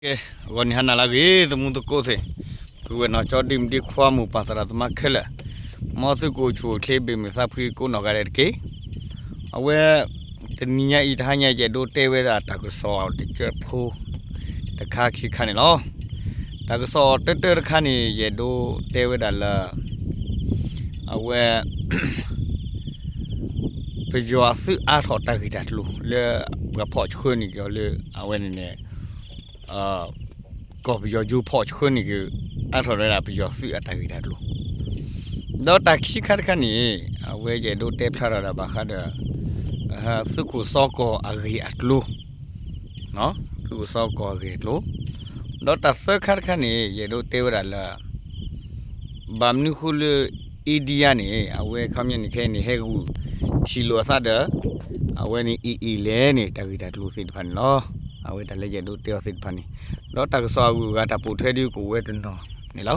ကဲ, ဂီၤနံၤဟါနၤလၢအဂ့ၤ သမူသကိးသ့ၣ်, ပုၢ်ဝဲၢ်နီၢ်ကၠီ ဒ့မုၣ်ဒ့ခွါ မိၢ်ပၢ်သရၣ်သမါခဲလၢာ်, မ်သုကအိၣ်ဆူၣ်အိၣ်ချ့ ဘ့ၣ်မုၢ်သးဖှံကိးနီၢ်ဂၤဒဲးတက့ၢ်. အဝဲ တနံၤညါအံၤ တဟါညါ ယအဲၣ်ဒိးတဲဝဲဒၣ်တၢ်ကစီၣ်တကၢၢ်ဖိ တခါခံခါန့ၣ်လီၤ. တၢ်ကစီၣ်တၢတၢတခါန့ၣ် ယအဲၣ်ဒိးတဲဝဲဒၣ်လၢ အဝဲ ပယီၤအသုးအါထီၣ်တၢ်ဂ့ၢ်တၢ်ကျိၤလၢ ပှၤဖီၣ်ဆှၢန့ၢ်က့ၤအီၤလၢ အဝဲန့ၣ်န့ၣ် ကီၢ်ပယီၤယိၤဖီၣ်ဆှၢန့ၢ်က့ၤ အါထီၣ်ဝဲဒၣ်ပယီၤသုးအတၢ်ဂ့ၢ်တၢ်ကျိၤ, ဒီးတၢ်ခံခါတခါန့ၣ် အဝဲယအဲၣ်ဒိးတဲဖျါထီၣ်ဒၣ်ဘၣ်ဃးဒီး သုးခိၣ်စီၤကီၢ်အဂ့ၢ်အကျိၤ, သုးခိၣ်စီၤကီၢ်အဂ့ၢ်အကျိၤ, ဒီးတၢ်သၢခါတခါန့ၣ် ယအဲၣ်ဒိးတဲဝဲဒၣ်လၢ ဘၣ်မနုၤဃိလၢ India န့ၣ် အဝဲခီပညီန့ၣ် ခဲအံၤန့ၣ် ဟဲဂုာ်ထံၣ်လိာ်အသးဒီး အဝဲန့ၣ် AA လဲၣ်န့ၣ် တၢ်ဂ့ၢ်တၢ်ကျိၤသ့ၣ်တဖၣ်န့ၣ်လီၤ. အဝဲတၢ်လၢယအဲၣ်ဒိးတဲအီၤသ့ၣ်တဖၣ်န့ၣ်, ဒီးတၢ်ကစီၣ်အဂုၤအဂၤတၢ်ပိာ်ထွဲဒုးကအိၣ်ဝဲတနီၤန့ၣ်လီၤ.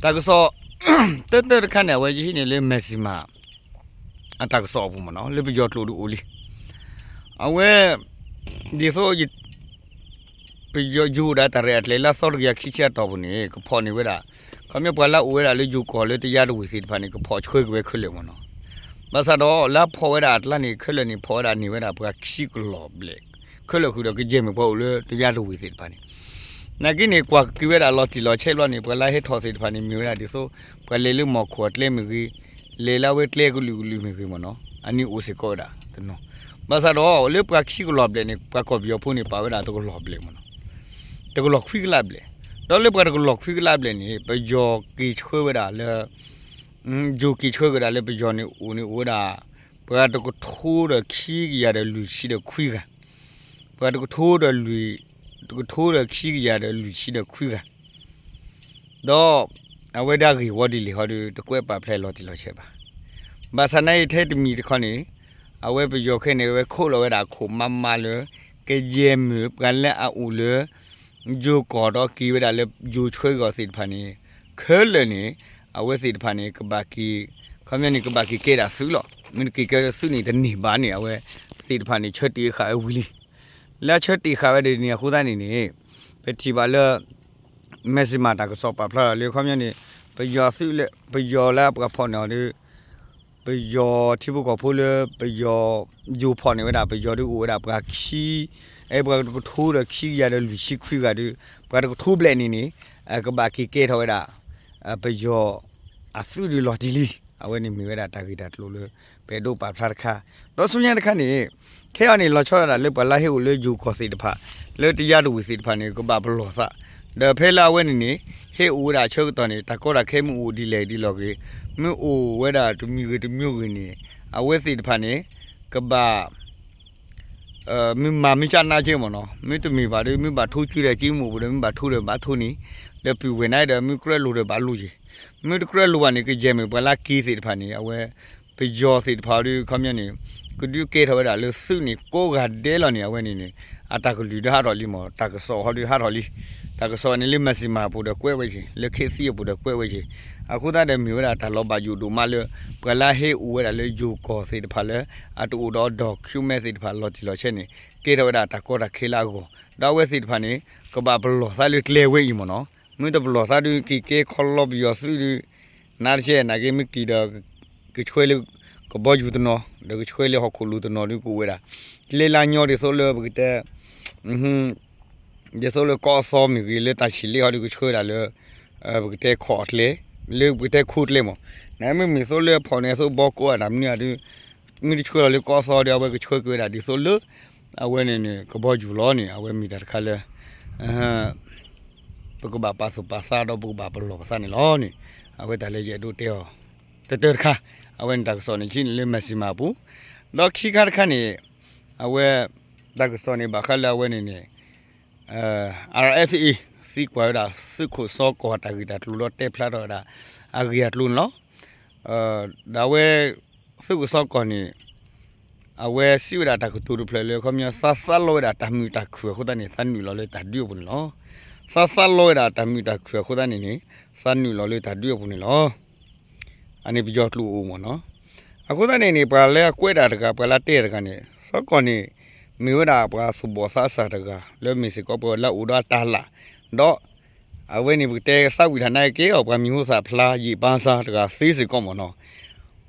တၢ်ကစီၣ် တၢတၢတခါန့ၣ် အဝဲယဟံးန့ၢ်လၢ Mizzima အတၢ်ကစီၣ်အပူၤမ့ၢ်နီၤ လၢပယီၤကျိာ်ဒုးအိၣ်လံ. အဝဲ ဒ်သိး ပယီၤယိၤအိၣ်ဒၣ်တၢ်ရဲၣ်တၢ်ကျဲၤလၢအသီတကယၤခံဆံအတီၢ်ပူၤန့ၣ် ကဖီၣ်န့ၢ်ဝဲဒၣ် ခီပညီပှၤလၢအအိၣ်ဝဲဒၣ်လၢယိၤကီၢ်လၢတယါတဝ့ၢ်သ့ၣ်တဖၣ်န့ၣ် ကဖီၣ်ဆှၢက့ၤဝဲခဲလၢာ်မ့ၢ်နီၤ. ဘၣ်ဆၣ်ဒီးလၢအဖီၣ်ဝဲဒၣ်အကျါန့ၣ် ခဲလၢာ်န့ၣ် ဖီၣ်ဝဲဒၣ်န့ၢ်ဝဲဒၣ်ပှၤခံကလီၢ်ဘျဲၣ်, ခဲလၢာ်ဃုာ်ဒီးကယဲၢ်မ့ၢ်ပှၤအိၣ်လၢတယါတဝ့ၢ်သ့ၣ်တဖၣ်န့ၣ် နာ်က့န့ၣ် ကွၢ်က့ၤဝဲဒၣ်လီၤတံၢ်လီၤဆဲးဘျီန့ၣ် ပှၤလၢဟဲထီၣ်သ့ၣ်တဖၣ်န့ၣ် မ့ၢ်ဝဲဒၣ်ဒ်သိး ပှၤလဲၤလၢမီၢ်ခိၣ်အကျဲမ့ၢ်ဂ့ၤ, လဲၤလၢအဝဲကျဲကလုာ်ကလုာ်မ့ၢ်ဂ့ၤမ့ၢ်နီၤ အန့ၣ်အိၣ်စ့ၢ်ကီးဝဲဒၣ်တနီၤ. ဘၣ်ဆၣ်ဒီးလၢပှၤခံကလီၢ်ဘျဲၣ်န့ၣ် ပှၤကီၢ်ပယီၤဖိန့ၣ် ပာ်ဝဲဒၣ်တကလီၢ်ဘျဲၣ်မ့ၢ်နီၤ, တကလီၢ်ခွံကလးဘျဲၣ်, ဒီးလၢပှၤတကလီၢ်ခွံကလးဘျဲၣ်န့ၣ် ပယီၤက့ၤဆှၢဝဲဒၣ်လၢ ယိၤက့ၤဆှၢက့ၤဒၣ်လၢပယီၤန့ၣ်အိၣ်န့ၣ်အိၣ်ဝဲဒၣ် ပှၤတကထိဒီးခံကယၤဒီးလွံၢ်ဆံဒီးခွံဂၤ, ပှၤတကထိဒီးလွံၢ်, တကထိဒီးခံကယၤဒီးလွံၢ်ဆံဒီးခွံဂၤ, ဒီး အဝဲဒၣ်ဂ့ၢ်ဝီဒ်လဲၣ်ဟီဒီး တကွဲးပာ်ဖျါလီၤတံၢ်လီၤဆဲးဘၣ်. ဘၣ်ဆၣ်နာ်အံၤထဲတမံၤတခီန့ၣ် အဝဲပယီၤခဲအံၤန့ၣ် အဝဲခိးလီၤဝဲဒၣ်အခိၣ်မးမးလၢ ကယဲၢ်မ့ၢ်ပှၤလၢအအိၣ်လၢ ယိၤကီၢ်ဒီးက့ၤဝဲဒၣ်လၢယိၤဆှၢက့ၤအီၤသ့ၣ်တဖၣ်န့ၣ် ခဲလၢာ်န့ၣ် အဝဲသ့ၣ်တဖၣ်န့ၣ် ကဘၣ်က့ၤ, ခီပညီန့ၣ် ကဘၣ်က့ၤကဲဒၣ်သုးလီၤ. မ့ၢ်တက့ၤကဲသုးန့ၣ်တန့ၢ်ဘၣ်န့ၣ် အဝဲသ့ၣ်တဖၣ်န့ၣ် ဆၢတ့ၢ်ဃာ်ဝဲဝံၤလံ. လၢအဆၢတ့ၢ်ဃာ်ဝဲဒၣ်န့ၣ်အဃိသတးန့ၣ်န့ၣ် ပထံၣ်ဘၣ်လၢ Mizzima တၢ်ကစီၣ်ပာ်ဖျါထီၣ်လၢ ခီပညီန့ၣ် ပယီၤသုးလၢ ပယီၤလၢအပှၤဖီၣ်န့ၢ်အီၤဒီး ပယီၤထံဖိကီၢ်ဖိလၢ ပယီၤယိၤဖီၣ်န့ၢ်ဝဲဒၣ် ပယီၤဒုးအိၣ်ဝဲဒၣ်ပှၤခံ, အဲ ပှၤတကထိဒီးခံကယၤဒီးလွံၢ်ဆံခွံဂၤဒီး ပှၤတကထိဘျဲၣ်န့ၣ်န့ၣ် ကဘၣ်က့ၤကဲထီၣ်ဝဲဒၣ် ပယီၤအသုးဒုးလီၤတံၢ်လံ. အဝဲန့ၣ်မ့ၢ်ဝဲဒၣ်တၢ်ဂ့ၢ်တၢ်ကျိၤလၢ ပအဲၣ်ဒိးပာ်ဖျါတခါ, ဒီးဆူညါတခါန့ၣ် ခဲအံၤန့ၣ် လီၤဆီဒၣ်တၢ်လၢပှၤလၢဟဲအိၣ်လၢယိၤကီၢ်သ့ၣ်တဖၣ် လၢတယါတဝ့ၢ်သ့ၣ်တဖၣ်န့ၣ် ကဘၣ်ပလီၢ်သး, ဒီးဖဲလၢအဝဲန့ၣ်န့ၣ် ဟဲအိၣ်ဝဲဒၣ်အဆၢကတီၢ်န့ၣ် တၢ်ကီတၢ်ခဲမ့ၢ်အိၣ်ဒ်လဲၣ်ဒ်လဲၣ်ဂ့ၤ, မ့ၢ်အိၣ်ဝဲဒၣ်တမံၤဂ့ၤတမံၤဂ့ၤန့ၣ် အဝဲသ့ၣ်တဖၣ်န့ၣ် ကဘၣ် မ့ၢ်မၤမ့ၢ်ကၢ်နါက့မ့ၢ်နီၤ, မ့ၢ်တမ့ၢ်ဘၣ်ဒီး မ့ၢ်ဘၣ်ထိကၠံဒီးကၠံမ့ၢ်အိၣ်ဒီး မ့ၢ်ဘၣ်ထိဒီးဘၣ်ထိန့ၣ်, ဒီးပုၢ်ဝဲၢ်နၤဒီး မ့ၢ်ကြၢးလိာ်ဒီးဘၣ်လိာ်က့ၤ, မ့ၢ်တကြၢးလိာ်ဘၣ်န့ၣ် ကယဲၢ်မ့ၢ်ပှၤလၢက့ၤသ့ၣ်တဖၣ်န့ၣ် အဝဲ ပယီၤသ့ၣ်တဖၣ်ဒီး ခီပညီန့ၣ် ကဒုးကဲထီၣ်ဝဲဒၣ်လၢသုးန့ၣ်ကိးဂၤဒဲးလီၤန့ၣ် အဝဲန့ၣ်န့ၣ် အတၢ်ကလုၢ်ဒီးဟးထီၣ်လံမ့ၢ် တၢ်ကစီၣ်ဟီဒီးဟးထီၣ်လံ. တၢ်ကစီၣ်န့ၣ်လၢ Mizzima အပူၤဒီးကွဲးဝဲက့ၤ, လၢ ခေတ်သစ် အပူၤဒီးကွဲးဝဲက့ၤ, အဃိသတးဒီးမ့ၢ်ဝဲဒၣ်တၢ်လီၤဘၣ်ယိၣ်ဒိၣ်မးလၢ ပှၤလၢဟဲအိၣ်ဝဲဒၣ်လၢယိၤကီၢ်သ့ၣ်တဖၣ်လၢ အတအိၣ်ဒီး document သ့ၣ်တဖၣ်လီၤတံၢ်လီၤဆဲးန့ၣ် ကဲထီၣ်ဝဲဒၣ်တၢ်ကီတၢ်ခဲလၢအဂီၢ်, ဒီးအဝဲသ့ၣ်တဖၣ်န့ၣ် ကဘၣ်ပလီၢ်သးလၢကျဲဝဲအံၤမ့ၢ်နီၤ, မ့ၢ်တပလီၢ်သးဒီး က့ၤကဲခီလီၤပယီၤသုးဒီး နါတကဲ နာ်က့မ့ၢ်က့ၤဒီး ကဆှၢလၢ ကဘီယူၤတနီၤ ဒီးကဆှၢလၢဟီၣ်ခိၣ်လိၤတနီၤဒီးကအိၣ်ဝဲဒၣ် ကျဲလၢညီဒ်သိးလၢပကတဲ ဒ်သိးလၢကီၢ်အသီမ့ၢ်ဂ့ၤ လၢတၢ်ဆံးလ့ဟီဒီးကဆှၢဝဲဒၣ်လၢ ပကတဲခိၣ်အကျဲ လၢပကတဲခိၣ်ကျဲမ့ၢ် နမ့ၢ်မ့ၢ်သိးလၢဖီၣ်န့ၣ်သိးဘီကိးအတၢ်မနုၤဒီး မ့ၢ်တဆှၢလီၤလၢကီၢ်အသီဒီး အဝဲကဆှၢက့ၤဝဲဒၣ်ဒ်သိးလၢ အဝဲန့ၣ်န့ၣ် ကဘီယူၤလီၤန့ၣ် အဝဲမ့ၢ်တၢ်တခါလၢ ပကဘၣ်ပာ်သူၣ်ပာ်သးဒီးပကဘၣ်ပလီၢ်ပသးန့ၣ်လီၤန့ၣ် အဝဲတၢ်လၢယအဲၣ်ဒိးတဲအီၤ တတၢတခါ အဝဲန့ၣ်တၢ်ကစီၣ်န့ၣ် ဆံန့ၣ်လၢ Mizzima အပူၤ ဒီးခံခါတခါန့ၣ် အဝဲ တၢ်ကစီၣ်န့ၣ် ဘၣ်ဃးလၢအဝဲန့ၣ်န့ၣ် RFA သံကွၢ်ဝဲဒၣ် သုးခိၣ်စီၤကီၢ်တၢ်ဂ့ၢ်တၢ်ကျိၤဒီးတဲဖျါထီၣ်ဝဲဒၣ် အဂ့ၢ်အကျိၤန့ၣ်လီၤ. ဒီးအဝဲ သုးခိၣ်စီၤကီၢ်န့ၣ် အဝဲစံးဝဲဒၣ်တၢ်ကတိၤတဖျၢၣ်လၢ ခီပညီ သးသးလီဝဲဒၣ်တၢ်မုာ်တၢ်ခုၣ်အဃိသတးန့ၣ် သးနုာ်လီၤလၢတၢ်ဒုးအပူၤန့ၣ်လီၤ. သးသးလီဝဲဒၣ်တၢ်မုာ်တၢ်ခုၣ်အဃိသတးန့ၣ်န့ၣ် သးနုာ်လီၤလၢတၢ်ဒုးအပူၤန့ၣ်လီၤ. အန့ၣ်ပယီၤကျိာ်အိၣ်မ့ၢ်နီၤ. အဃိသတးန့ၣ်န့ၣ် ပှၤလၢအကွဲးတၢ်တဂၤ ပှၤလၢအတဲတဂၤန့ၣ် စီၤကီၢ်န့ၣ် မ့ၢ်ဝဲဒၣ်ပှၤသူၣ်ဘီၣ်သးစၢ်တဂၤ လၢမ့ၢ်စ့ၢ်ကီးပှၤလၢအအိၣ်ဒီးအတၢ်လၢ်, ဒီး အဝဲန့ၣ်ပကတဲသးဝံၣ်တၢ်နာ်က့ၤအီၤ ပှၤမံၤဟူသၣ်ဖျါ ယံာ်ပၢ်စၢ်တဂၤသ့စ့ၢ်ကီးမ့ၢ်နီၤ.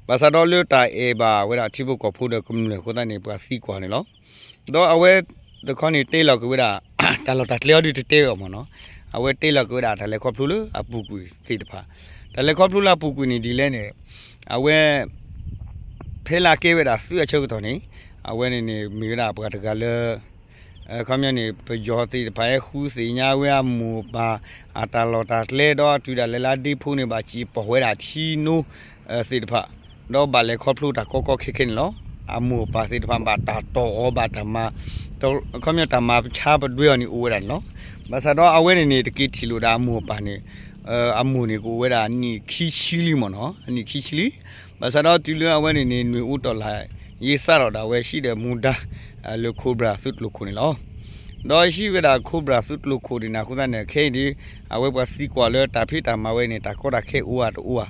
ဘၣ်ဆၣ်ဒီးလၢတၢ်အဲၣ်ဘၣ်ဝဲဒၣ်ထံဖိကီၢ်ဖိဒီးကမျၢၢ်အဃိသတးန့ၣ် ပှၤသံကွၢ်န့ၣ်လီၤ. ဒီးအဝဲတခီန့ၣ်တဲလီၤက့ၤဝဲဒၣ် တၢ်လီၢ်တၢ်ကျဲအီၤဒုးတတဲအီၤမ့ၢ်နီၤ. အဝဲတဲလီၤက့ၤဝဲဒၣ်တၢ်လဲၤခီဖျိလၢအပူၤကွံာ်သ့ၣ်တဖၣ်, တၢ်လဲၤခီဖျိလၢအပူၤကွံာ်န့ၣ်ဒ်လဲၣ်န့ၣ် အဝဲ ဖဲလၢအကဲဝဲဒၣ်သုးအဆၢကတီၢ်န့ၣ် အဝဲန့ၣ်န့ၣ် မ့ၢ်ဝဲဒၣ်ပှၤတဂၤလၢ ခီပညီန့ၣ် ပယီၤသ့ၣ်တဖၣ်ဟဲဃုသ့ၣ်ညါဝဲအမိၢ်အပၢ် အတၢ်လီၢ်တၢ်ကျဲ ဒီးတုၤဒၣ်လဲာ်လၢအဒ့ဖိန့ၣ် ဘၣ်စံၣ်ပီၣ်ဝဲဒၣ်ထံနိ သ့ၣ်တဖၣ်, ဒီးဘၣ်လဲၤခီဖျိတၢ်ကီကီခဲခဲန့ၣ်လီၤ. အမိၢ်အပၢ်သ့ၣ်တဖၣ်ဘၣ်တၢ်တီၢ်အီၤ ဘၣ်တၢ်မၤ ခီပညီတၢ်မၤဆါပဒွဲအီၤန့ၣ်အိၣ်ဝဲဒၣ်န့ၣ်လီၤ. ဘၣ်ဆၣ်ဒီးအဝဲန့ၣ်န့ၣ် တက့ၤထံၣ်လိာ်ဒၣ်အမိၢ်အပၢ်န့ၣ် အမိၢ်န့ၣ်ကအိၣ်ဝဲဒၣ်အနံၣ်ခံဆံလံမ့ၢ်နီၤ, အနံၣ်ခံဆံလံ. ဘၣ်ဆၣ်ဒီးတုၤလၢအဝဲန့ၣ်န့ၣ် နွံအိၣ်တီၢ်လၢ် ယ့စးထီၣ်ဒၣ်ဝဲ ဟံၣ်ဒီးမူဒါ လၢ Cobra သုးကျိၤခိၣ်န့ၣ်လီၤ. ဒီးဟံၣ်ဝဲဒၣ် Cobra သုးကျိၤခိၣ်န့ၣ်န့ၣ် အဃိသတးန့ၣ် ခဲအံၤဒ် အဝဲပှၤသံကွၢ်လၢတၢ်ဖံးတၢ်မၤဝဲန့ၣ် တၢ်ကီတၢ်ခဲအိၣ်ဧါတအိၣ်ဧါ,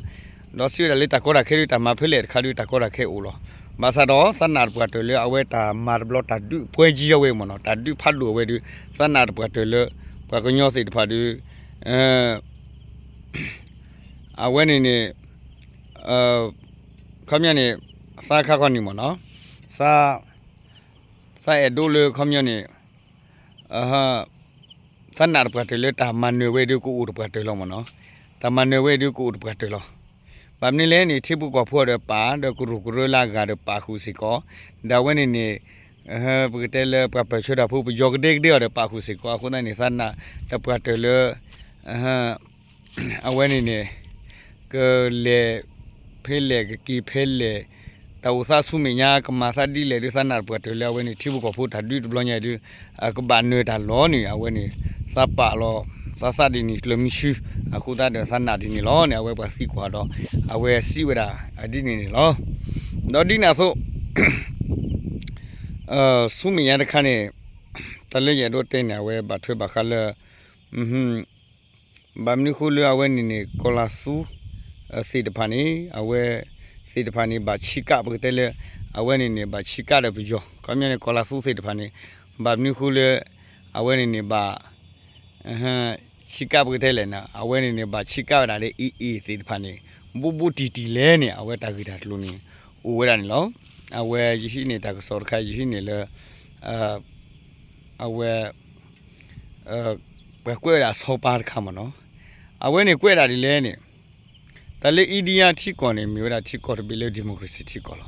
ဒီးစံးဝဲဒၣ်လၢတၢ်ကီတၢ်ခဲဒုး တၢ်မၤဖဲလဲၣ်တခါဒုး တၢ်ကီတၢ်ခဲအိၣ်လီၤ. ဘၣ်ဆၣ်ဒီးသးနာ်တပှၢ်တၢၢ်လၢအဝဲတၢ်မၤတဘျီတၢ်ဒုးပှဲၤကံအဝဲမ့ၢ်နီၤ, တၢ်ဒုးဖးဒိၣ်အဝဲဒုး သးနာ်တပှၢ်တၢၢ်လၢ ပှၤကညီသ့ၣ်တဖၣ်ဒုး အဝဲန့ၣ်န့ၣ် ခီပညီန့ၣ် သးခါခီန့ၣ်မ့ၢ်နီၤ, သး သးအဲၣ်ဒိးလၢခီပညီန့ၣ် သးနာ်တပှၢ်တၢၢ်လၢတၢ်မၤနၢၤဝဲဒုးကအိၣ်တပှၢ်တၢၢ်လီၤမ့ၢ်နီၤ, တၢ်မၤနၢၤဝဲဒုးကအိၣ်တပှၢ်တၢၢ်လီၤ. ဘၣ်မနုၤလဲၣ်န့ၣ် ထံဖိကီၢ်ဖိဒီးပာ် ဒီးကရူၢ်ကရၢလၢအဂၤဒီးပာ်ဃုာ်စ့ၢ်ကီး, ဒီးအဝဲန့ၣ်န့ၣ် ပကတဲလၢပှၤပၢၢ်ဆၢတၢ်ဖိ ပယီၤကဒဲကဒဲအီၤဒီးပာ်ဃုာ်စ့ၢ်ကီး, အဃိသတးန့ၣ် သးနာ်တပှၢ်တၢၢ်လၢ အဝဲန့ၣ်န့ၣ် ကလဲၤဖဲလဲၣ် ကက့ၤဖဲလဲၣ်, တၢ်အိၣ်သးဆူမဲာ်ညါ ကမၤသးဒ်လဲၣ်ဒုး သးနာ်တပှၢ်တၢၢ်လၢအဝဲန့ၣ် ထံဖိကီၢ်ဖိတၢ်ဒုးတဘျီညါဒုး ကဘၣ်နၢၤတၢ်လီၤန့ၣ် အဝဲန့ၣ် သးပာ်လီၤ သးသးဒ်န့ၣ် ကျၢၤမံဆူ အဃိသတးဒီးသးနာ်ဒ်န့ၣ်လီၤန့ၣ် အဝဲပှၤသံကွၢ်ဒီးအဝဲစံးဝဲဒၣ်ဒ်န့ၣ်န့ၣ်လီၤ. ဒီးဒ်န့ၣ်အသိး ဆူမဲာ်ညါတခါန့ၣ် တၢ်လၢယအဲၣ်ဒိးတဲန့ၣ် အဝဲဘၣ်ထွဲဘၣ်ဃးလၢ ဘၣ်မနုၤဃိလၢအဝဲန့ၣ်န့ၣ် ကီၤလၤသူ သ့ၣ်တဖၣ်န့ၣ် အဝဲသ့ၣ်တဖၣ်န့ၣ် ဘၣ်ဆံးကၣ်ပကတဲလၢ အဝဲန့ၣ်န့ၣ် ဘၣ်ဆံးကၣ်ဒီးပယီၤ ခီပညီန့ၣ် ကီၤလၤသူသ့ၣ်တဖၣ်န့ၣ် ဘၣ်မနုၤဃိလၢ အဝဲန့ၣ်န့ၣ် ဘၣ် ဆံးကၣ်ပကတဲလဲၣ်န့ၣ် အဝဲန့ၣ်န့ၣ် ဘၣ်ဆံးကၣ်ဝဲဒၣ်လၢ AA သ့ၣ်တဖၣ်န့ၣ် ဘူးဘူးတံၢ်တံၢ်လဲၣ်န့ၣ် အဝဲတၢ်ဂ့ၢ်တၢ်ကျိၤန့ၣ် အိၣ်ဝဲဒၣ်န့ၣ်လီၤ. အဝဲယဟံးန့ၢ်တၢ်ကစီၣ်တခါ ယဟံးန့ၢ်လၢ အဝဲ ပှၤကွဲးဝဲဒၣ်စီၤပၤတခါမ့ၢ်နီၤ, အဝဲန့ၣ်ကွဲးဒၣ်ဒ်လဲၣ်န့ၣ် တၢ်လၢ India ထံကီၢ်န့ၣ် မ့ၢ်ဝဲဒၣ်ထံကီၢ်တဘ့ၣ်လၢ democracy ထံကီၢ်လီ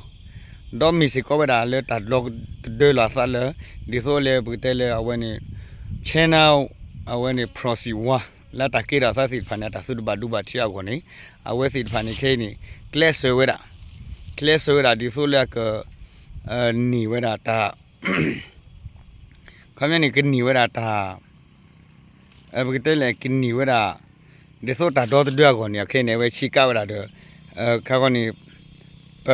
ၤ. ဒီးမ့ၢ်စ့ၢ်ကီးဝဲဒၣ်လၢတၢ်ဒီသဒၢလီၤအသးလၢ ဒ်သိးလၢပကတဲလၢအဝဲန့ၣ် China အဝဲန့ၣ် proxy war လၢတၢ်ကဲထီၣ်အသးသ့ၣ်တဖၣ်န့ၣ် အတၢ်သုတဘၣ်ဒိဘၣ်ထံးအဂီၢ်န့ၣ် အဝဲသ့ၣ်တဖၣ်န့ၣ်ခဲအံၤန့ၣ် ကျဲးစၢးဝဲဒၣ် ကျဲးစၢးဝဲဒၣ်ဒ်သိးလၢအက န့ၢ်ဝဲဒၣ်တၢ် ခီပညီန့ၣ် ကန့ၢ်ဝဲဒၣ်တၢ် ပကတဲလဲၣ် ကန့ၢ်ဝဲဒၣ် ဒ်သိးတၢ်ဒီသဒၢအဂီၢ်န့ၣ် အခဲအံၤန့ၣ် အဝဲဆံးကၣ်ဝဲဒၣ်ဒီး ခါခီန့ၣ် ပ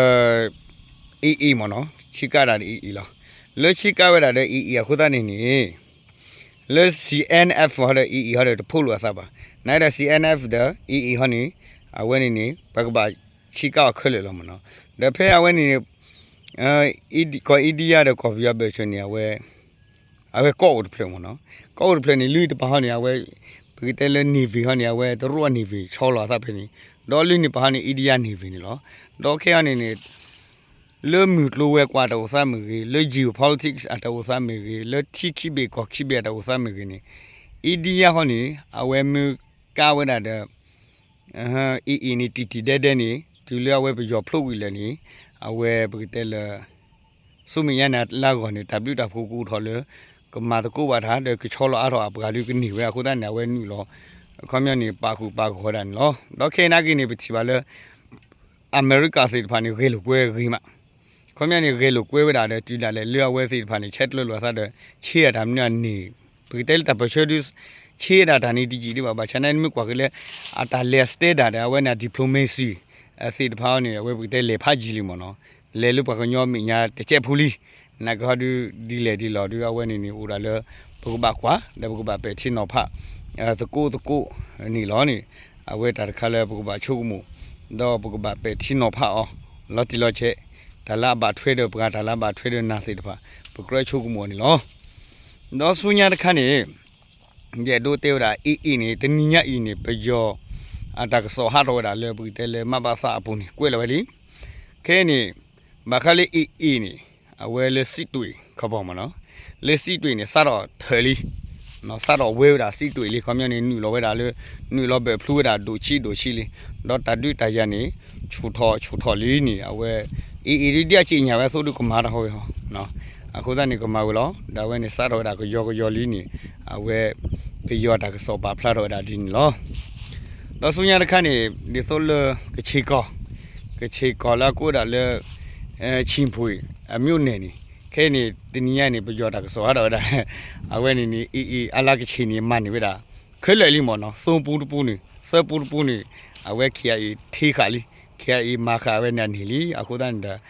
AA မ့ၢ်နီၤ ဆံးကၣ်ဒၣ်ဒီး AA လီၤ. လၢဆံးကၣ်ဝဲဒၣ်ဒီး AA အဃိသတးန့ၣ်န့ၣ် လၢ C N F ဟီဒီး AA ဟီဒီး တဖိးလိာ်အသးဘၣ်. နာ်ဒီး C N F ဒီး AA ဟီန့ၣ် အဝဲန့ၣ်န့ၣ် ပကဘၣ်ဆံးကၣ်အီၤခဲလၢာ်လီၤမ့ၢ်နီၤ. ဒီးဖဲအဝဲန့ၣ် ကီၢ် India ဒီးကီၢ်ပယီၤဘၢၣ်စၢၤန့ၣ် အဝဲ အဝဲကီၢ်အိၣ်တဖျၢၣ်မ့ၢ်နီၤ. ကီၢ်အိၣ်တဖျၢၣ်န့ၣ် လၢတပၤဟီန့ၣ် အဝဲ ပကတဲလၢ Navy ဟီန့ၣ် အဝဲတရူးအ Navy ဆီလီၤအသးဖဲန့ၣ်, ဒီးလၢန့ၣ်ပၤဟီန့ၣ် India Navy န့ၣ်လီၤ. ဒီးခဲအံၤန့ၣ်န့ၣ် လၢမုၢ်ကျိၤဝဲၤကွာ်တၢ်အိၣ်သးမ့ၢ်ဂ့ၤ, လၢ geopolitics အတၢ်အိၣ်သးမ့ၢ်ဂ့ၤ, လၢထံခံဘ့ၣ်ကီၢ်ခံဘ့ၣ်အတၢ်အိၣ်သးမ့ၢ်ဂ့ၤန့ၣ် India ဟီန့ၣ် အဝဲမ့ၢ်ကါဝဲဒၣ်ဒီး AA န့ၣ် တံၢ်တံၢ်ဒဲဒဲန့ၣ် တုၤလၢအဝဲပယီၤဖျိကွံာ်လၢာ်န့ၣ် အဝဲပကတဲလၢ ဆူမဲာ်ညါန့ၣ်လၢအဂီၢ်န့ၣ် တၢ်ဘျုးတၢ်ဖှိၣ်ကအိၣ်ထီၣ်လၢ ကမၤသကိးဘၣ်တၢ် ဒီးကဆီလီၤအါထီၣ်အပှၤဒုးကန့ၢ်ဝဲအဃိသတးန့ၣ် အဝဲနုာ်လီၤ အခီပညီန့ၣ် ပာ်ဃုာ်ပာ်ဂီၤဝဲဒၣ်န့ၣ်လီၤ. ဒီးခဲအံၤနာ်က့န့ၣ် ပထံၣ်ဘၣ်လၢ အမဲရကၤသ့ၣ်တဖၣ်န့ၣ် ဂဲၤလိာ်ကွဲဂ့ၤမး ခီပညီန့ၣ် ဂဲၤလိာ်ကွဲဝဲဒၣ်ဒီး တုၤဒၣ်လဲာ်လၢအဝဲသ့ၣ်တဖၣ်န့ၣ် ဆဲးကျၢလိာ်အသးဒီး ဆ့အတၢ်မနုၤအန့ၣ် ပကတဲလၢတၢ်ပၢၢ်ဆၢဒုး ဆ့ဒၣ်တၢ်န့ၣ်တယံာ်ဒံးဘၣ်. ဘၣ်ဆၣ်န့ၣ် မ့ၢ်ကွၢ်က့ၤလၢ အတၢ်လဲၤအ standard ဒီး အဝဲန့ၣ် diplomacy သ့ၣ်တဖၣ်အံၤန့ၣ် အဝဲပကတဲလဲၤဖးယံာ်လံမ့ၢ်နီၤ လဲၤလၢပှၤကညီမဲာ်ညါတစဲးဖိလံ နာ်က့ဟီဒုး ဒ်လဲၣ်ဒ်လဲၣ်ဒုး အဝဲန့ၣ်န့ၣ် အိၣ်ဒၣ်လၢ ပကဘၣ်ကွၢ် ဒီးပကဘၣ်ပဲာ်ထံနီၤဖး သကိးသကိးန့ၣ်လီၤန့ၣ် အဝဲတၢ်တခါလၢပကဘၣ်ဆိကမိၣ် ဒီးပကဘၣ်ပဲာ်ထံနီၤဖးအီၤ လီၤတံၢ်လီၤဆဲး တၢ်လၢအဘၣ်ထွဲဒီးပှၤ တၢ်လၢအဘၣ်ထွဲဒီးနၤသ့ၣ်တဖၣ် ပ ပကြၢးဆိကမိၣ်အီၤန့ၣ်လီၤ. ဒီးဆူညါတခါန့ၣ် ယအဲၣ်ဒိးတဲဝဲဒၣ် AA န့ၣ် တနံၤညါအံၤန့ၣ် ပယီၤ အတၢ်ကစီၣ်ဟးထီၣ်ဝဲဒၣ်လၢ ပကတဲလၢ မဘသ အပူၤန့ၣ် ကွဲးလီၤဝဲလံ. ခဲအံၤန့ၣ် ဘၣ်ဃးလၢ AA န့ၣ် အဝဲလၢစံးတွ့ၣ်ခီပီမ့ၢ်နီၤ, လၢစံးတွ့ၣ်န့ၣ် စးထီၣ်ထၢၣ်လံ, စးထီၣ်ဝဲဝဲဒၣ်စံးတွ့ၣ်လံ ခီပညီန့ၣ် နုာ်လီၤဝဲဒၣ်လၢ နုာ်လီၤဘၢၣ်ဖျိဝဲဒၣ်ဒိၣ်ဆံးဒိၣ်ဆံးလံ, ဒီးတၢ်ဒုးတၢ်ယၤန့ၣ် ဆူၣ်ထီၣ်ဆူၣ်ထီၣ်လံန့ၣ် အဝဲ AA ဒုးဒ်အစ့ၣ်ညါဝဲအသိးဒုးကမၤတၢ်ဟီဝဲဟီ, အဃိသတးန့ၣ်ကမၤဝဲလီၤ. ဒီးအဝဲန့ၣ်စးထီၣ်ဝဲဒၣ်ကယီကယီလံန့ၣ် အဝဲ ပယီၤတၢ်ကစီၣ်ပာ်ဖျါထီၣ်ဝဲဒၣ်ဒ်န့ၣ်လီၤ. ဒီးဆူညါတခါန့ၣ် ဒ်သိးလၢကခ့ၣ်ကီၢ်, ကခ့ၣ်ကီၢ်လၢအကိးဝဲဒၣ်လၢ ဆံၣ်ဖှ့ၣ်အမျိးနဲၣ်န့ၣ် ခဲအံၤန့ၣ် တနံၤညါန့ၣ် ပယီၤတၢ်ကစီၣ်ဟးထီၣ်ဝဲဒၣ် အဝဲန့ၣ်န့ၣ် AA အလါကခ့ၣ်န့ၣ် မၤန့ၢ်ဝဲဒၣ် ခဲလၢာ်လံမ့ၢ်နီၤ, သိပူတပူန့ၣ် သၢပူတပူန့ၣ် အဝဲ KIA ထ့ဃာ်လံ, KIA မၤဃာ်ဝဲန့ၣ်န့ၣ်လံ. အဃိသတးန့ၣ်ဒီး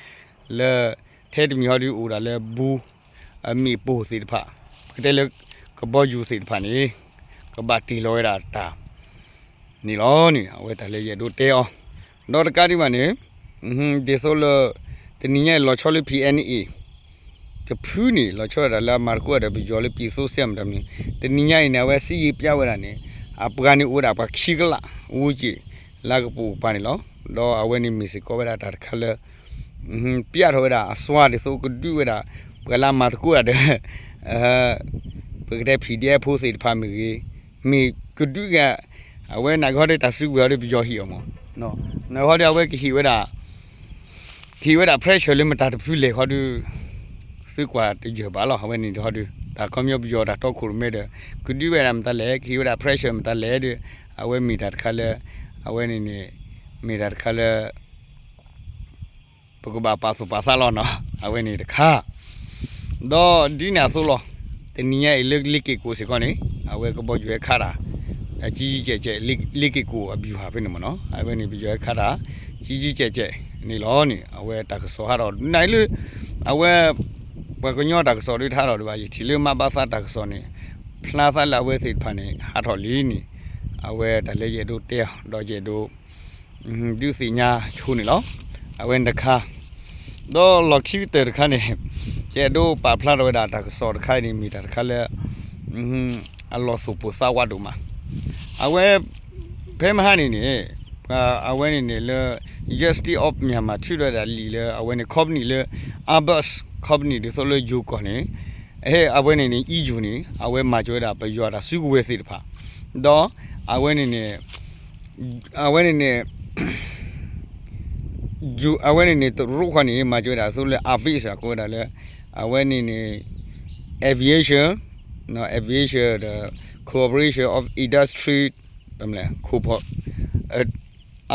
လၢ ထဲတမံၤဟီဒုးအိၣ်ဒၣ်လၢ ဘူး အမ့ၣ်ပိၢ်သ့ၣ်တဖၣ် ပကတဲလၢ ကဘီယူၤသ့ၣ်တဖၣ်န့ၣ် ကဘၣ်တ့ၢ်လီၤဝဲဒၣ်တၢ် န့ၣ်လီၤန့ၣ် အဝဲတၢ်လၢယအဲၣ်ဒိးတဲအီၤ, ဒီးတကးဒံးဘၣ်န့ၣ် ဒ်သိးလၢ တနံၤညါအံၤလီၤဆီလၢ PNA တဖုန့ၣ် လီၤဆီဝဲဒၣ်လၢအမၤသကိးဒီးပယီၤလၢ ပြည်သူ့စစ်မ့ၢ်နီၤ, တနံၤညါအံၤန့ၣ် အဝဲစစ်ရေးပျံၤဝဲဒၣ်န့ၣ် အပှၤန့ၣ်အိၣ်ဝဲဒၣ်ပှၤခံကလး ဝန်းကျင် လၢကပိာ်ကပၤန့ၣ်လီၤ. ဒီးအဝဲန့ၣ်မ့ၢ်စ့ၢ်ကီးဝဲဒၣ်တၢ်တခါလၢ ပျံၤထီၣ်ဝဲဒၣ်အစွါဒ်သိးကဒုးဝဲဒၣ် ပှၤလၢအမၤသကိးတၢ်ဒီး ပကတဲ PDF ဖိသ့ၣ်တဖၣ်မ့ၢ်ဂ့ၤ, မ့ၢ်ကဒုးဂၤ အဝဲန့ၣ်ကဟီဒီးတၢ်စုကဝဲၤဟီဒီးပယီၤဟ့ၣ်အီၤမ့ၢ်, န့ၣ်ဟီဒီးအဝဲကဟ့ၣ်ဝဲဒၣ် ဟ့ၣ်ဝဲဒၣ် pressure လၢမတၤတဖုလဲၣ်ဟီဒီး သုကွၢ်တယၢၢ်ဘၣ်လီၤ. အဝဲန့ၣ်ဟီဒီး တၢ်ခီပညီပယီၤတၢ်တီခိၣ်ရိၣ်မဲဒီး ကဒုးဝဲဒၣ်မတၤလဲၣ်, ကဟ့ၣ်ဝဲဒၣ် pressure မတၤလဲၣ်ဒီး အဝဲမ့ၢ်တၢ်တခါလၢ အဝဲန့ၣ်န့ၣ် မ့ၢ်တၢ်တခါလၢ ပကဘၣ်ပာ်သူၣ်ပာ်သးလီၤနီၤ, အဝဲန့ၣ်တခါ ဒီးဒ်န့ၣ်အသိးလီၤ. တနံၤညါအံၤလၢလ့ၤက့ၤကိာ်စ့ၢ်ကီးန့ၣ် အဝဲကဘီယူၤဟဲခးတၢ် ကကဲးကဲး လ့ၤက့ၤကိာ်အဗျူဟာဖဲန့ၣ်မ့ၢ်နီၤ, အဝဲန့ၣ်ပယီၤဟဲခးတၢ် ကကဲးကဲးန့ၣ်လီၤန့ၣ် အဝဲတၢ်ကစီၣ်ဟးထီၣ် နလၢ အဝဲ ပှၤကညီတၢ်ကစီၣ်ဒုးတဟးထီၣ်ဒံးဘၣ်, ယထံၣ်လၢ မဘသ တၢ်ကစီၣ်န့ၣ် ဖျါသးလၢအဝဲသ့ၣ်တဖၣ်န့ၣ် ဟးထီၣ်လံန့ၣ် အဝဲတၢ်လၢယအဲၣ်ဒိးတဲအီၤ ဒီးယအဲၣ်ဒိး ဒုးသ့ၣ်ညါဆိန့ၣ်လီၤ. အဝဲန့ၣ်တခါ ဒီးလီၢ်ခံကတၢၢ်တခါန့ၣ် ယအဲၣ်ဒိးပာ်ဖျါထီၣ်ဝဲဒၣ်တၢ်ကစီၣ်တခါအံၤန့ၣ် မ့ၢ်တၢ်တခါလၢ အလီၤသူၣ်ပိၢ်သးဝးဒိၣ်မး, အဝဲ ဖဲမဟါန့ၣ်န့ၣ် အဝဲန့ၣ်န့ၣ်လၢ Justice of Myanmar ထုးထီၣ်ဝဲဒၣ်လံာ်လၢ အဝဲန့ၣ် company လၢ Airbus company ဒ်သိးလၢယိၤကီၢ်န့ၣ် အဝဲန့ၣ်န့ၣ် EU န့ၣ် အဝဲမၤစၢၤဝဲဒၣ်ပယီၤတၢ်စုကဝဲၤသ့ၣ်တဖၣ် ဒီး အဝဲန့ၣ်န့ၣ် အဝဲန့ၣ်န့ၣ် အဝဲန့ၣ်န့ၣ် တရူးခီန့ၣ် မၤစၢၤဝဲဒၣ်အသိးလၢ Avis အကိးဝဲဒၣ်လၢ အဝဲန့ၣ်န့ၣ် aviation, aviation ဒီး cooperation of industry,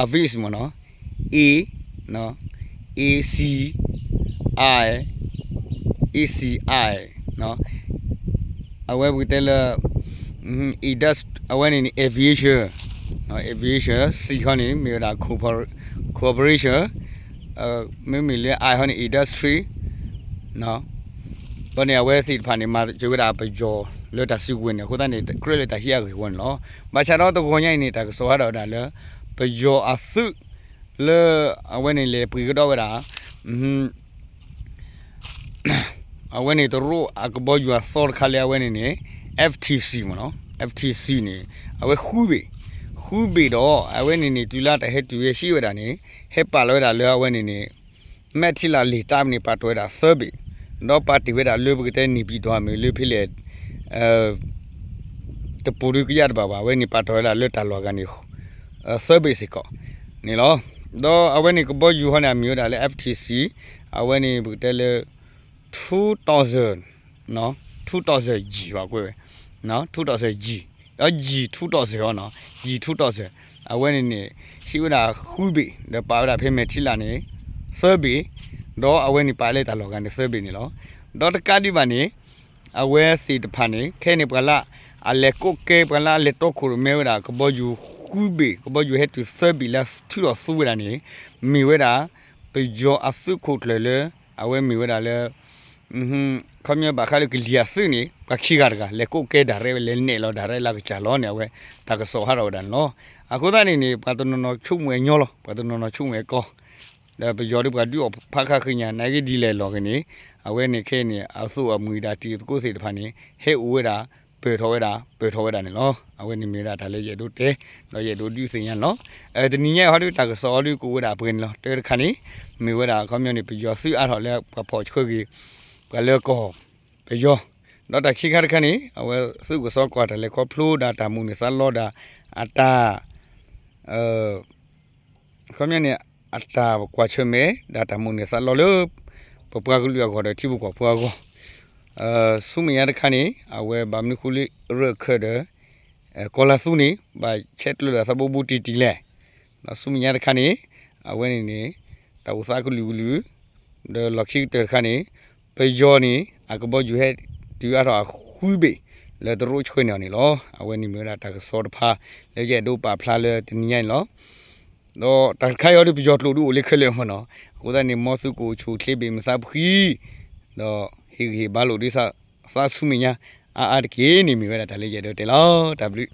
Avis မ့ၢ်နီၤ, A, A C I, A C I အဝဲပကတဲလၢ အဝဲန့ၣ်န့ၣ် aviation, aviation, C ခီန့ၣ် မ့ၢ်ဝဲဒၣ် cooperation, မ့မ့ၢ်လၢ I ခီန့ၣ် industry, ဘၣ်န့ၣ် အဝဲသ့ၣ်တဖၣ်န့ၣ် မၤစၢၤဝဲဒၣ်ပယီၤလၢတၢ်စုကဝဲၤန့ၣ် အဃိသတးန့ၣ် ကြၢးလၢတၢ်ဟံးအဂ့ၢ်ဝီန့ၣ်လီၤ. ဘၣ်ဆၣ်ဒီးတဂီၤညါအံၤန့ၣ် တၢ်ကစီၣ်ဟးထီၣ်ဝဲဒၣ်လၢ ပယီၤအသုး လၢ အဝဲန့ၣ်လဲၤပှ့ၤကဒီးဝဲဒၣ် အဝဲန့ၣ်တရူးအကဘီယူၤအသီတခါလၢအဝဲန့ၣ်န့ၣ် F T C မ့ၢ်နီၤ, F T C န့ၣ် အဝဲဃုဘ့ၣ်, ဃုဘ့ၣ်ဒီး အဝဲန့ၣ်န့ၣ် တုၤလၢတၢ်ဟဲတုၤဟဲဆံးဝဲဒၣ်န့ၣ် ဟဲပာ်လီၤဝဲဒၣ်လၢအဝဲန့ၣ်န့ၣ် မဲာ်ထံလၢ်လံာ်တၢ်န့ၣ် ပာ်တ့ၢ်ဝဲဒၣ်သၢဘ့ၣ်, ဒီးပာ်တ့ၢ်ဝဲဒၣ်လၢပကတဲန့ၣ် ပံၤဒွးမ့ၢ်လၢဖဲလဲၣ် တပူၤဒုကယၢ်တဘၣ်ဘၣ်, အဝဲန့ၣ်ပာ်တ့ၢ်ဝဲဒၣ်လၢတၢ်လီၢ်ဂၤန့ၣ် သၢဘ့ၣ်စ့ၢ်ကီးန့ၣ်လီၤ. ဒီးအဝဲန့ၣ်ကဘီယူၤဟီန့ၣ် အမံၤဝဲဒၣ်လၢ F T C, အဝဲန့ၣ်ပကတဲလၢ two thousand, two thousand G ဘၣ်ကွဲးဝဲ, two thousand G, ဒီး G two thousand အီၤနီၤ, G two thousand, အဝဲန့ၣ်န့ၣ် ဟံးဝဲဒၣ်ဃုဘ့ၣ် ဒီးပာ်ဝဲဒၣ်ဖဲမဲာ်ထံလၢ်န့ၣ် သၢဘ့ၣ်, ဒီးအဝဲန့ၣ်ပာ်လၢတၢ်လီၢ်ဂၤန့ၣ် သၢဘ့ၣ်န့ၣ်လီၤ. ဒီးတကးဒံးဘၣ်န့ၣ် အဝဲသ့ၣ်တဖၣ်န့ၣ် ခဲအံၤန့ၣ် ပှၤလၢအလဲၤကိးကဲ ပှၤလၢအလဲၤတီခိၣ်ရိၣ်မဲဝဲဒၣ် ကဘီယူၤဃုဘ့ၣ် ကဘီယူၤဟဲတုၤသၢဘ့ၣ်လၢထုးထီၣ်သူဝဲဒၣ်န့ၣ် မ့ၢ်ဝဲဒၣ် ပယီၤအသုးခိၣ်ကျၢၢ်လၢ အဝဲမ့ၢ်ဝဲဒၣ်လၢ ခီပညီဘၣ်ဃးလၢကလံၤအသုးန့ၣ် ပှၤခံဂၤတဂၤ လဲၤကိးကဲ direct ဝဲ လဲၤနဲၣ်လီၤဒၣ်ရဲၣ်လၢကစၢ်လီၤန့ၣ် အဝဲတၢ်ကစီၣ်ဟးထီၣ်ဝဲဒၣ်န့ၣ်လီၤ. အဃိသတးန့ၣ်န့ၣ် ပှၤတနီၤနီၤဆိကမိၣ်ဝဲညီလီၤ, ပှၤတနီၤနီၤဆိကမိၣ်ဝဲကီ, ဒီးပယီၤဒုးပှၤဒုးအီၣ်ဖးခါဃ့ညါ နာ်က့ဒ်လဲၣ်လီၤက့ၤန့ၣ် အဝဲန့ၣ်ခဲအံၤန့ၣ် အသိၣ်အမှံၤဒၣ်တံၤသကိးသ့ၣ်တဖၣ်န့ၣ် ဟဲအိၣ်ဝဲဒၣ် ပၢၢ်ထီၣ်ဝဲဒၣ် ပၢၢ်ထီၣ်ဝဲဒၣ်န့ၣ်လီၤ. အဝဲန့ၣ်မ့ၢ်ဝဲဒၣ်တၢ်လၢယအဲၣ်ဒိးတဲ ဒီးယအဲၣ်ဒိးဒုးသ့ၣ်ညါန့ၣ်လီၤ. တနံၤညါအံၤဟီဒုးတၢ်ကစီၣ်အီၤဒုးကအိၣ်ဝဲဒၣ်ပှဲၤန့ၣ်လီၤ. တၢတခါန့ၣ် မ့ၢ်ဝဲဒၣ်အခီပညီန့ၣ် ပယီၤသုးအါထီၣ်လၢပှၤဖီၣ်ဆှၢက့ၤ ပှၤလၢကီၢ်ပယီၤ, ဒီးတၢ်ခံခါတခါန့ၣ် အဝဲသုးကစီၣ်ကွၢ်တၢ်လဲၤခီဖျိဒၣ်တၢ်မိၣ်န့ၢ်သးလီဒၣ် အတၢ် အခီပညီန့ၣ် အတၢ်ကွၢ်ဆၢၣ်မဲာ်ဒၣ်တၢ်မိၣ်န့ၢ်သးလီလၢ ပပှၤကလုာ်အဂီၢ်ဒီးထံဖိကီၢ်ဖိအဂီၢ်, ဆူမဲာ်ညါတခါန့ၣ် အဝဲဘၣ်မနုၤဃိလၢရၢၢ်ခၢၣ်ဒီး ကီၤလၤသူန့ၣ် ဘၣ်ဆဲးကျၢဒီးသးဘိဘူတံၢ်တံၢ်လဲၣ်, ဒီးဆူမဲာ်ညါတခါန့ၣ် အဝဲန့ၣ်န့ၣ် တၢ်အိၣ်သးကလုာ်ကလုာ် ဒီးလီၢ်ခံကတၢၢ်တခါန့ၣ် ပယီၤန့ၣ် အကဘီယူၤဟဲတုၤအါထီၣ်အဃုဘ့ၣ် လၢတရူးဆှၢန့ၢ်အီၤန့ၣ်လီၤ. အဝဲန့ၣ်မ့ၢ်ဝဲဒၣ်တၢ်ကစီၣ်တဖၣ် လၢယအဲၣ်ဒိးပာ်ဖျါလၢတနံၤညါန့ၣ်လီၤ. ဒီးတၢ်တခါအံၤအီၤဒုး ပယီၤကျိာ်ဒုးအိၣ်လၢခဲလၢာ်မ့ၢ်နီၤ, အဃိသတးန့ၣ် မ်သုကအိၣ်ဆူၣ်အိၣ်ချ့ဘၣ်မုာ်သးဖှံ ဒီးဟ့ၣ်ဂံၢ်ဟ့ၣ်ဘါလိာ်ဒုးသးဆူမဲာ်ညါ အါအါတက့ၢ်န့ၣ် မ့ၢ်ဝဲဒၣ်တၢ်လၢယအဲၣ်ဒိးတဲလီၤ. တၢ်ဘျုး